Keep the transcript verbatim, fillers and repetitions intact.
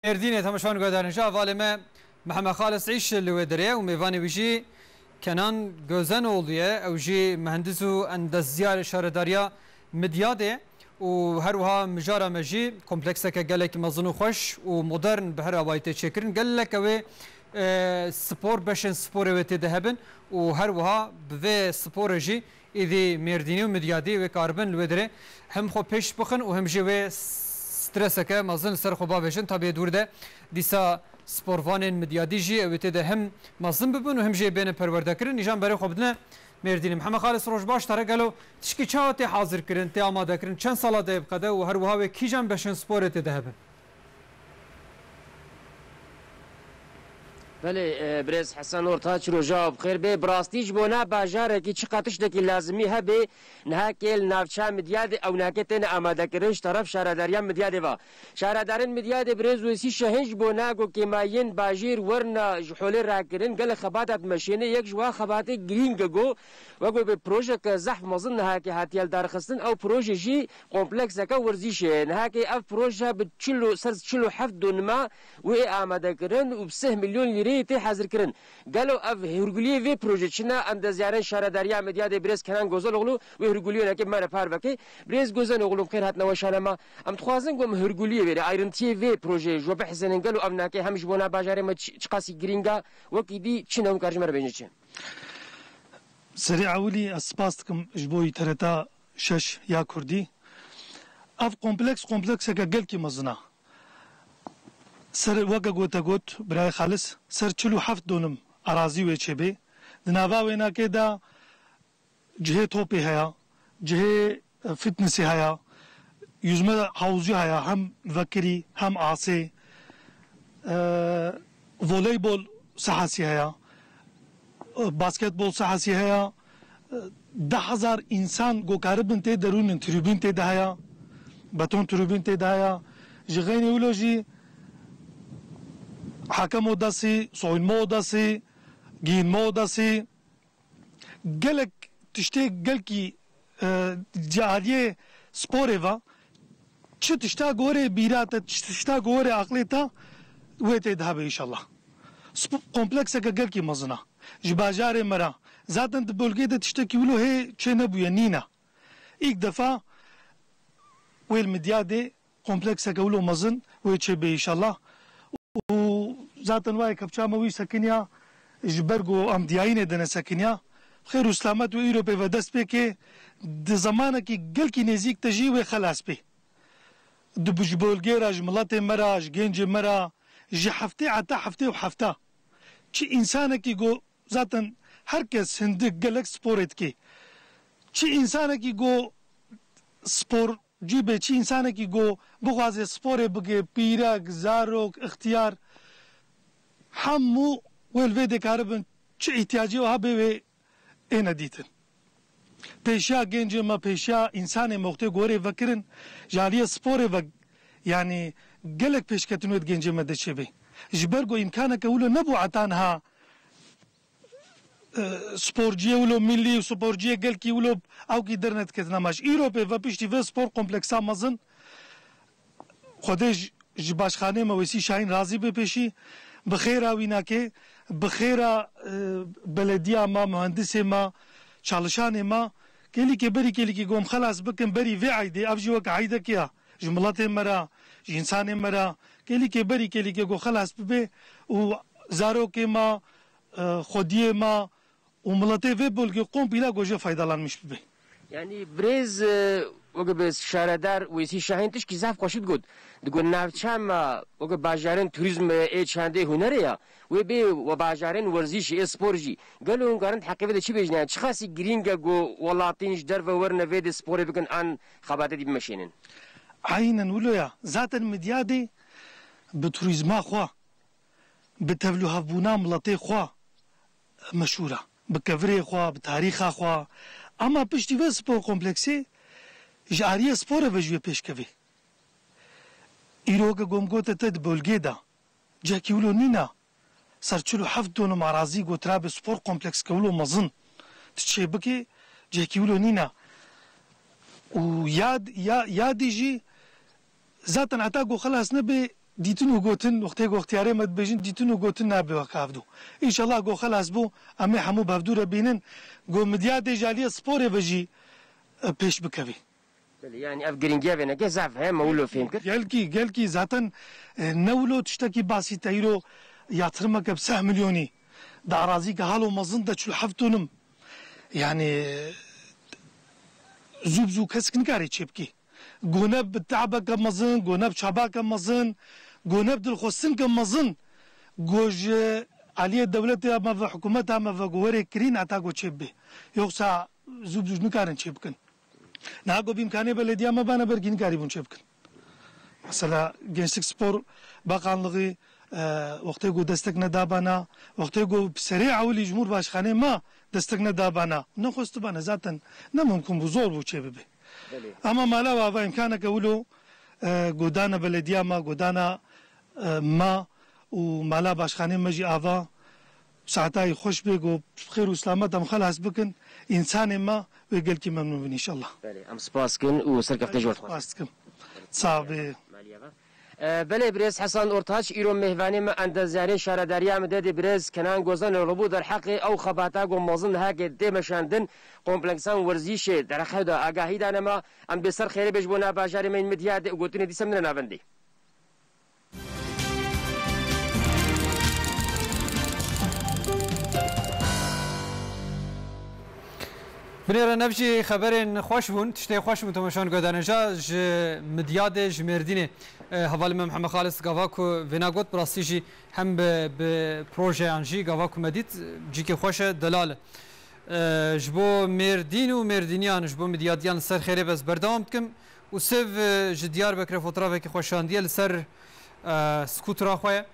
Mêrdînê temaşevan guhdarên ji hevalê me Mihemed Xalis Îş li wê derê ye û mêvanê wî jî Kenan Gözenoğlu ye. Ew jî muhendis û endezyar şaredariya Midyadê û her wiha mijara me jî komplekseke gelek mezin û xweş û modern bi her awayî tê çêkirin. Gelek ew ê, e, spor, beşên sporê wê tê de hebin û her wiha bi vê sporê jî êdî Mêrdînî û Midyadî wê karibin li wê derê hem xwe pêş bixin û hem jî wê streseke mezin li ser xwe bavêjin. Tabî dûr de dîsa sporvanên Midyadî jî ew ê tê de hem mezin bibin û hem jî bêne perwerdekirin. Îjan berê xwe bidine Mêrdînî. Mihemed Xalis, roj baş, te re gelo tişkî çawa tê hazirkirin, tê amadekirin, çend sala de ye bi qede û her wiha wê kîjan beşên sporê tê de hebin? Belê, e, birêz Hesen Ortaç, roja bi xêr bê. Bi rastî ji bona bajarekî çiqa tiştekî lazimî hebe, niha kê li navça Midyadê ew nake têne amadekirin ji teref şaredariya Midyadê ve. Şaredarên Midyadê birêz Wêsî Şahin ji bona ku kêmayên bajêr werna ji holê rakirin gelek xebata dimeşêne, yek ji wan xebatê girîng e ku wek wê bê projeke zehf mezin niha kê hatiye lidarxistin, ew proje jî komplekseke werzîşê ye. Niha kê ev proje bi çil û ser çil û heft donima wê ê amadekirin û bi sih milyon lîreyê tê hezirkirin. Gelo ev hûrguliyê vê projê çi ne? Endezyarên şaredariya Midyadê birêz Kenan Gozeloglu wê hûrguliyê neke bi me re parve ke. Birêz Gozeloglu, bi xêr hatine weşana me. Em dixwazin ku em hûrguliyê vê re, ayrintiyê vê projeyê ji we bihizênin. Gelo ev nake hem ji bona bajarê me çi, çiqasî girîng e, wekî dî çi ne, hûn karin ji me re bêjin çi? Serê ewilî ez spas dikim ji bo T R T şeş ya Kurdî. Ev kompleks, komplekseke gelkî mezin e. Ser, weke ku te got, birayê Xalis, ser çil û heft donim erazî wê çêbê. Di nava wê nakê de cihê topê heye, cihê, e, fitnessê heye, yüzme havuzu heye, hem vekirî, hem asê, e, voleybol sahasî heye, e, basketbol sahasî heye, e, deh hezar însan ku karibin tê derûnin, tribûn tê de heye, beton tribûn tê de heye. Ji xeynî wilo jî hakem odasî, soyunma odasî, giyinme odasî, gelek tiştê gelkî, e, ji aliyê sporê ve, çi tişta gorê bîra te, çi tişta gorê aqlê te, wê tê de hebe înşallah. Sp-, komplekseke gelkî mezin e. Ji bajarê me re. Zaten di bölgê de tiştekî wilo hê çê nebûye, nîne. Îlk defa wê li Midyadê komplekseke wilo mezin wê çêbê înşallah. Û zaten wayê kepça me wî sekiniya, ji ber ku em diyayînê de ne sekiniya. Xêr û silamet wê îro pê ve dest pê kê, di zemanekî gelkî nêzîk de jî wê xelas bê. Di, ji bölgê re, ji miletê me re, ji gencê me re, ji heftê heta heftê û hefta. Çi însanekî ku zaten her kes hindik gelek sporê dike. Çi însanekî ku sporcî bê, çi însanekî ku bixwaze sporê bike, pîrek, zarok, ixtiyar, hemû wê li vê dê karibin çi îhtiyacê wiha bê wê êne dîtin. Pêşiya gencê me, pêşiya însanê me wextê gorê vekirin, ji aliyê sporê ve, yanî gelek pêşketin wê di gencê me de çêbê. Ji ber ku îmkaneke wilo nebû heta niha, e, sporciyê wilo millî û sporciyê gelkî wilo ewkî dernediketine me. Ji îro pê ve piştî vê spor kompleksa mezin, Xwedê ji, ji başxanê me Wêsî Şahîn razî be pêşî, bi xêra wî nake, bi xêra, e, belediya me, muhendisê me, çalışanê me, kêlîkê berî kêlîkê ku em xelas bikin berî vê eydê, ev jî weke eydekê ya, ji miletê me re, ji însanê me re, kêlîkê berî kêlîkê ku xelas bibe û zarokê me, e, xwediyê me û miletê vê bölgê kompîla ku jê faydalanmiş bibe. Yanî birêz, e, weke bi şaredar Wêsî Şahîn tişkî zaf xweş digot. Digot navça me weke bajarên turîzm ê çandê hunerê ya, wê bê we bajarên werzîşî ê spor jî. Gelo hûn karin di heqê vê de çi bêjin? Yani çiqasî girîng e ku welatîn ji derve werine vê de sporê bikin an xebatê dî bimeşênin? Aynen wilo ya. Zaten Midyadê bi turîzma xwe, bi tevlûhevbûna miletê xwe meşhûr e. Bi kevirê xwe, bi tarîxa xwe. Ema piştî vê spor kompleksê ji aliyê sporê ve ji wê pêşkevê. Îro weke ku em gote te di bölgê de cihekî wilo nîne. Ser çil û heft donim arazî gotirabê spor komplekske wilo mezin. Tu çê bikê, cihekî wilo nîne. Û ya, ya, ya dî jî zaten heta ku xelas nebe, Dîtin û gotin, wextê ku extiyarê me dibêjin, dîtin û gotin nabe wek hevdû. Înşallah ku xelas bû, em ê hemû bi hevdû re bînin. Ku Midyadê ji aliyê sporê ve jî, e, pêş bikevî. Belê, yani ev giringiya vênekê zaf he, me wilo fêm kir. Gelkî, gelkî zaten, e, ne wilo tiştekî basît e, îro yatırımeke bi seh milyonî di arazîke halo mezin de çil heft tonim. Yani, e, zû bi zû kesik nikare çêbikî. Gone bi te'beke mezin, gone bi çabake mezin, gone bi dilxwestinke mezin, go ji aliyê dewletê me ve, hikûmeta me ve go were kirîn heta go çêbibe. Yoksa zû bi zû nikarin çêbikin. Niha go bi îmkanê belediya me bane ber kî nikarîbûn çêbikin. Mesela Gençlik Spor Bakanlığı, e, wextê go destek nedabana, wextê go bi serê ewilî Cumhurbaşkanê me destek nedabana. Nexwestibane zaten ne mumkin bû, zor bû çêbibe. Belê. Ama mala we ava îmkaneke wilo, e, go dane belediya me, go dane, e, me û mala başkanê me jî ava saetayî xweş bê, go xêr û selamet em xelas bikin, însanê me wê gelkî memnûn bin înşallah. Belê, em spas kin û serkeftin ji we dixwazin. Spas dikim. Sax bê. Maliye ve. E, belê birêz Hesan Ortaç, îro mêvanê me endezyanê şaredariya me de dê birêz Kenan Gozan li bo derheqê ew xebata ku mezin dihake tê meşandin, kompleksan werzîşê derheqê de agahî dane me, em bê ser xêrê bê ji bo nav bajarê me yên Midyadê û gotinê dîsa min re navendê. Binêre nev jî xeberên xweş bûn, tiştê xweş bûn, tomeşan guhdarên ja ji Midyadê, ji Mêrdînê. E, hevalê me Mihemed Xalis gava ku vêna got, bi rastî jî hem bi, bi projeyan jî gava ku me dît, cîkê xweş e, delal e. E, ji bo Mêrdîn û Mêrdîniyan, ji bo Midyadiyan li ser xêrê be ez berdewam dikim. Û sêv, e, ji Diyarbekirê fotoğrafekî xwe şandiye li ser, e, skûtera xwe ye.